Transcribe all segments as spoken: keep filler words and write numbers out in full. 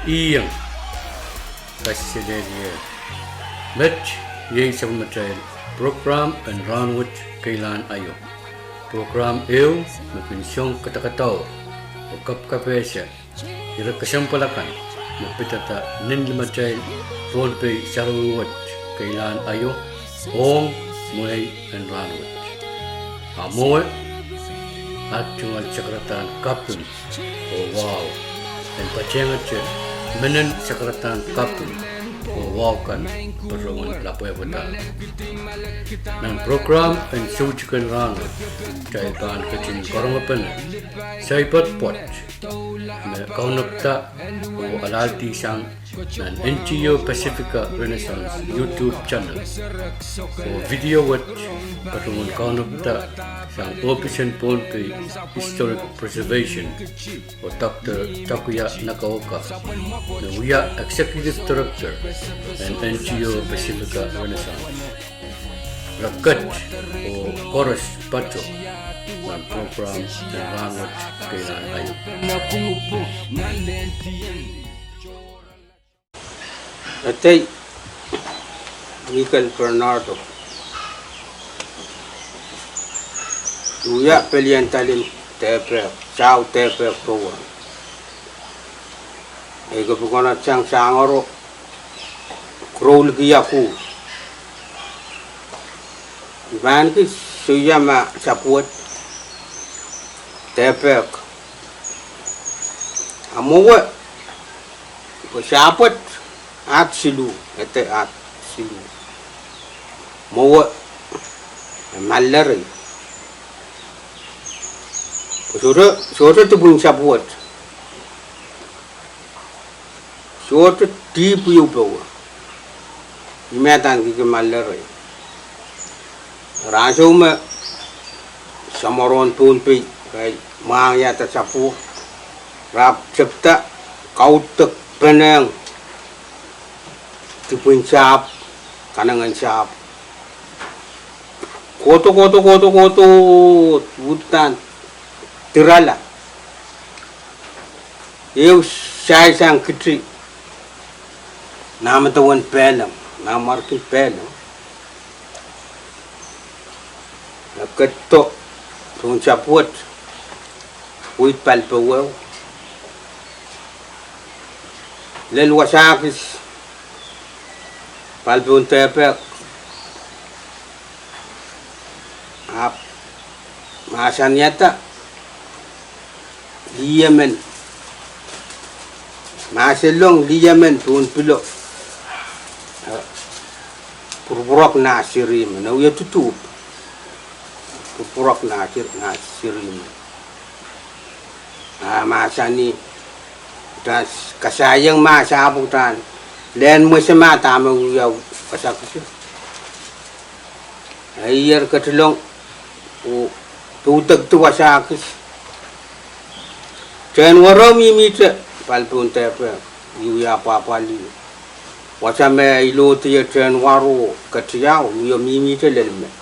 Iang, kaselehlie. Met iei sapwellimatail prokram en Rahnwet Keilahn Aio. Prokram ehu me kin song kadakadaur oh kapkapehse ire kesempwal akan me pidada nin limatail Pohnpei sarawi wet keilahn aio ong mwehi en rahnwet. A mwowe, at tungoal sakaradahn kaping oh wahu en patehngete menen sakaradahn kaping oh wahu kan patohwan lapwehpwada. Nan prokram en Soutiken Rahnwet, kitail pahn ketin karongepene saipad pwoat me kaunopda oh alahldi sang nan N G O Pacifica Renaissance YouTube channel oh video wet patohwan kaunopda sang ohpis en Pohnpei Historic Preservation oh Doctor Takuya Nagaoka, me wia Executive Director en N G O Pacifica Renaissance. Re ket oh koaros patoh nan prokram en Rahnwet Keilahn Aio. Edei Michael Bernardo, wia pelien Talin Dehpek, Sahu Dehpek Powe. Ei ke pwukoahn sang sangaro, Kuroulki Aku. I pahn kis soia ma sapwet Dehpek. A mwowe, pwe sapwet at siluh, ede at siluh. Mwowe, e mallerei. Sohte, sohte dipwin sapwet. Sohte dihp ieu powe. Ih me adaneki mallerei. Rahnsou me samworo en Pohnpei, irail mwahngiada sapwo, re ahpw tepda kaudok penehng dipwin sahpw, kanengen sahpw. Kohdo, kohdo, kohdo, kohdo, uhdahn dirala. Ehu saisang kiti, nah medewe en Peleng, nah mwaren Peleng. E ketido pohn sapwet, wid palipewehu. Lel wasa kis palipoun Dehpek, ahpw mahsanihada, lih emen, mahselong lih emen pohn pilo, eh, pwurpwurok nah siri men, e wie tutuhp, pwurpwurok nah sir-, nah siri men. A mahsanih, uhdahn kasaieng mahs ahpw uhdahn lehn mwese ma dahme wia wasa kis. Iei eri ketilong oh poudekdi wasa kis. Tehnwareo mihmihte palipoun Dehpek, I wie apwahpwalih. Wasa me ilohdi tehnwareo ketiau, I wie mihmihte lel met.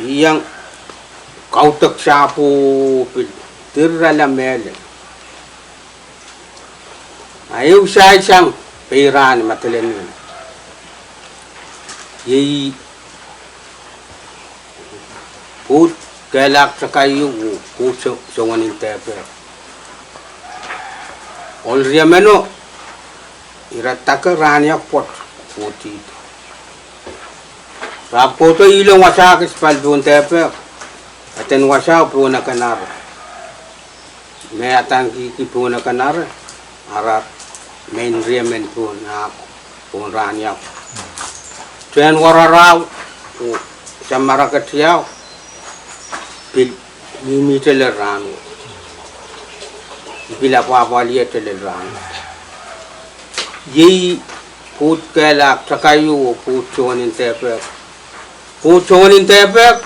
Iang kaudok sahpwo pil dirala mehlel. A ehu saisang pein rahn Madolenihmw, iei pwoud kehlahk takaieu oh pwoud so-, soangen Dehpek. Ohl riemeno, ira dake rahn iak pwoat, pwoud ih. Re ahpw kohdo ihlong wasa kis palipoun Dehpek, eden wasao Pohn Ekenare. Me adaneki Pohn Ekenare, ara, mehn riemen pohn ahk, pohn rahn iau. Tehnwararahu oh samwara ketiau pil mihmihte lel rahnwet. I pil apwahpwalihete lel rahnwet. Iei pwoud kehlahk takaieu oh pwoud soangen Dehpek. Pwoud soangen Dehpek,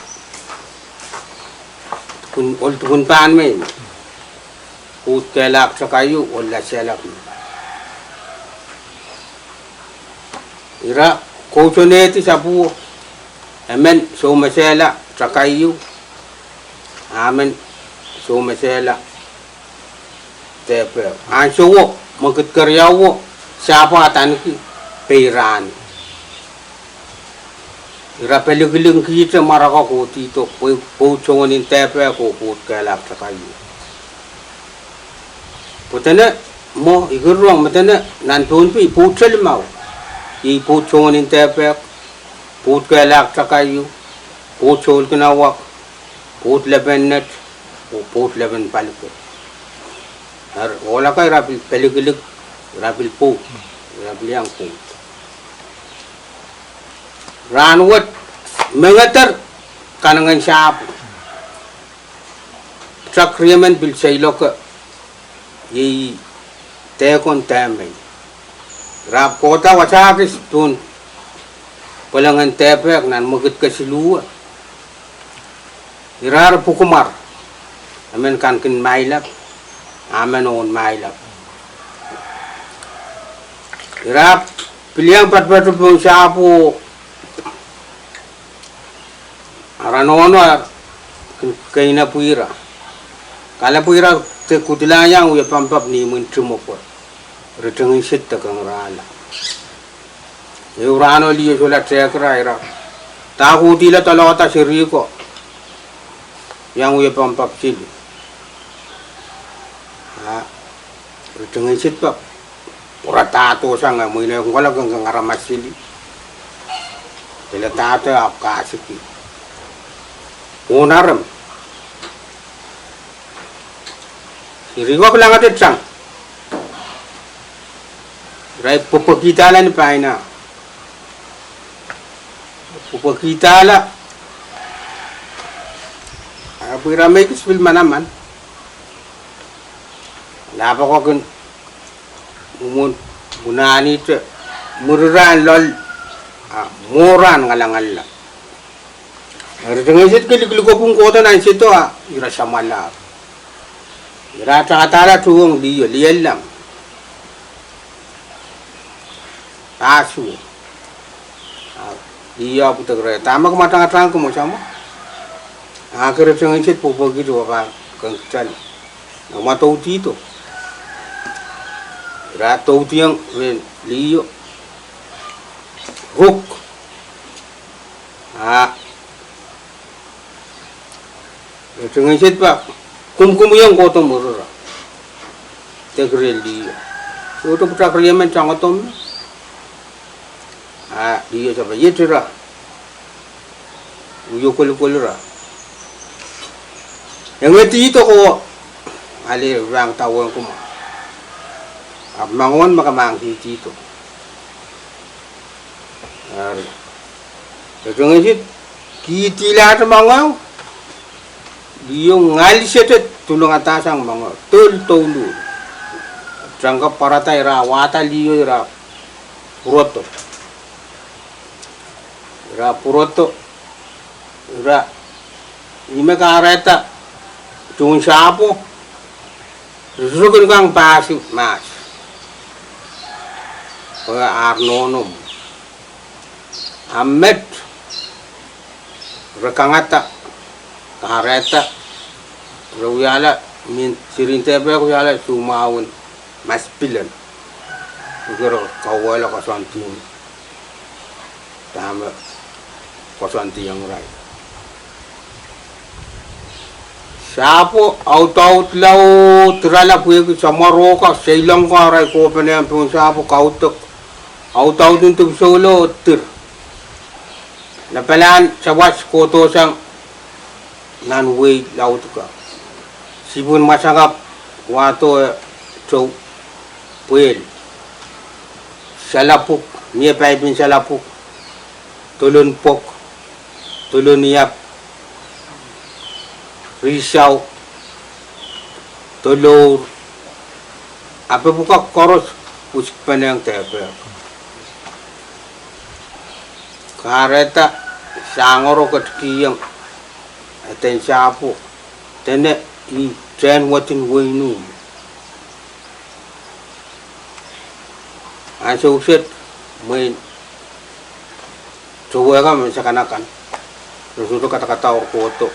kun, ohl dipwin pahn men. Pwoud kehlahk takaieu ohl lasalak men. Ira kousonehdi sapwo, emen soumesehla takaieu, a emen soumesehla Dehpek. Ansowo, mwekid keriauwo, sahpw adaneki, peirahn. Ira pelikilikihte mwarako kohdihdo, pwe, pwoud soangen dehpek oh pwoud kehlail keieu. Pwe dene, mwo, I kin rong me dene, nan Pohnpei, pwoud selimau. Iei pwoud soangen dehpek, pwoud kehlail keieu, pwoud soulkinawak, pwoud lepen net, oh pwoud lepen palipe. Eri, ohlaka ira pil pelikilik, ira pil pwoud, ira pil iang pwoud. Rahnwet, mengeder, kanengen sahpw. Pwutak riemen pil seiloake, iei dehkon dehmei. Ira kohda wasakis duwen pwelengen dehpek nan mwekid kesiluhwe. Ira pwukumwar, emen kankin mailap, emen ohn mailap. Ira pil iang patpatohng pohn sahpwo, ara nohno, keinapwihra. Kalapwihra de kudilang iang wie pampap ni imwin timwopwe. Ritingin Sed de Kangarahla. Ehu rahno liho sohla tehk ira, ira dahkuhdihla doalohda seri ko. Iang wie pampap sili. A, Ritingin Sed pahn pwuradahdo sang, e mwein e kin kohla kengkeng aramas sili. Pil dahdo ahpw kasiki. Pohn arem. Seri ko kilangada tang. Ira pwupwekidala ni paina. Pwupwekidala. Ahpw ira me kis pil manaman. Lahpo ko kin mwomwen, mwomwen anahne, mwuri rahn loal, a, mwo rahn ngalangalala. Eri Ritingin Sed kilikilikopwung kohdo nan sehdo a, ira samwalahr. Ira takadahla tuhwong liho, liho lam. Pahsuo. A, liho pwutak reh. Dahme kumwa tangatang kumwa samwa? A, Ritingin Sed pwopwokihdo pahn keng kitail. Nan kumwa doudihdo. Ira doudiong rehn liho. Ruk. A, Ritingin Sed pahn kumkumiong kohdo mwurira. Dek rehn liho. Sohte pwutak riemen tangodo mwo. A, liho sape iet ira. Wie kolokol ira. E ngedihdo ko, ale, pahn dawehng kumwa. Ahpw mangohn me kamahkdihdo. Eri, Ritingin Sed kihdilahte moange, liho ngal sehte dulongada sang moange, dol douluhl. Tangka pwarada ira wahda liho ira pwurodo. Ira pwurodo, ira, ihme kahrehda tohn sahpwo, riso kin kang pahsi mahs. Pwe ar nohno mwo. A met, re kangada, kahrehda, re wiahla, mehn seri en dehpek wiahla soumwahun masipilen. Pwehki re kauwehla koasoandi. Dahme koasoandiong irail. Sahpwo audaudla oh dirala pwehki samworo ka, seilong ka, arail kohpenehng pohn sahpwo kaudok. Audaudin dipwisou lo oh dir. Lapalahn sawas kohdo sang nan wehi laud ka. Sihpwin mwasakapw wahdo e tou pwehl. Salapwuk, mie paipin salapwuk, dolon pwok, dolon iap, risau, dolour, a pepwukat koaros wisikpenehng dehpek. Kahrehda sangoro ketikihong eden sahpwo, dene ih tehn wetin wehin uh. Ansou kiset mwein towehkan me sakanakan, re sohte kadakadaur kohdo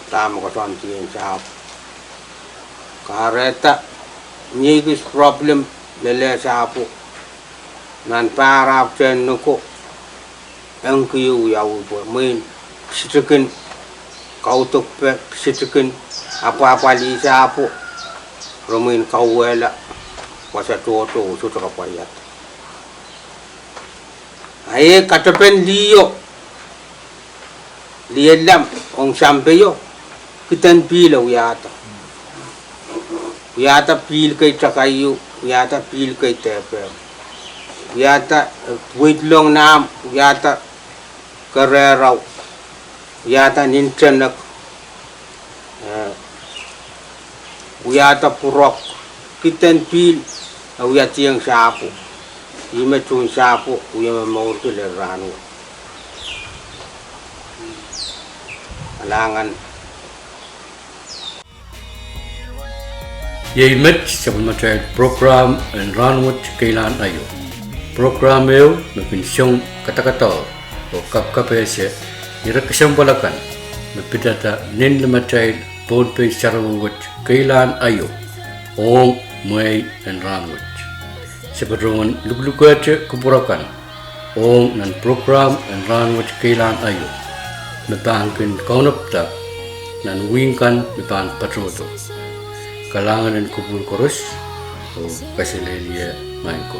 dahme koasoandi en sahpwo. Kahrehda Ni ekis problem lel sahpwo nan pahr ahpwtehn noko, engkio wiawi pwe mwein pisitikin kaudok, pisitikin apwahpwalih sahpwo, re mwein kauwehla wasa tohto oh sohte kapwaiada. A e katepen liho, lih en lam ong sampeo, kiden pihl e wiahda. Wiahda pihl kei takaiu, wiahda pihl kei dehpeo, wiahda, eh, weidlong nahmw, wiahda kerehro, wiahda nin tenek, eh, wiahda pwurok, kiden pihl e wiahdiong sahpwo. Ihme tohn sahpwo wie momourki lel rahnwet. Kalahngan. Iei met sapwellimatail prokram en Rahnwet Keilahn Aio. Prokram ehu me kin song kadakadau oh kapkapehse ire kesempwal akan me pidada nin limatail Pohnpei sarawi wet keilahn aio ong mwehi en rahnwet. Se patohwan luklukehte kupwur akan ong nan prokram en Rahnwet Keilahn Aio me pahn kin kaunopada nan wihk kan me pahn patohdo. Kalahngan en kupwur koaros oh kaselehlie maing ko.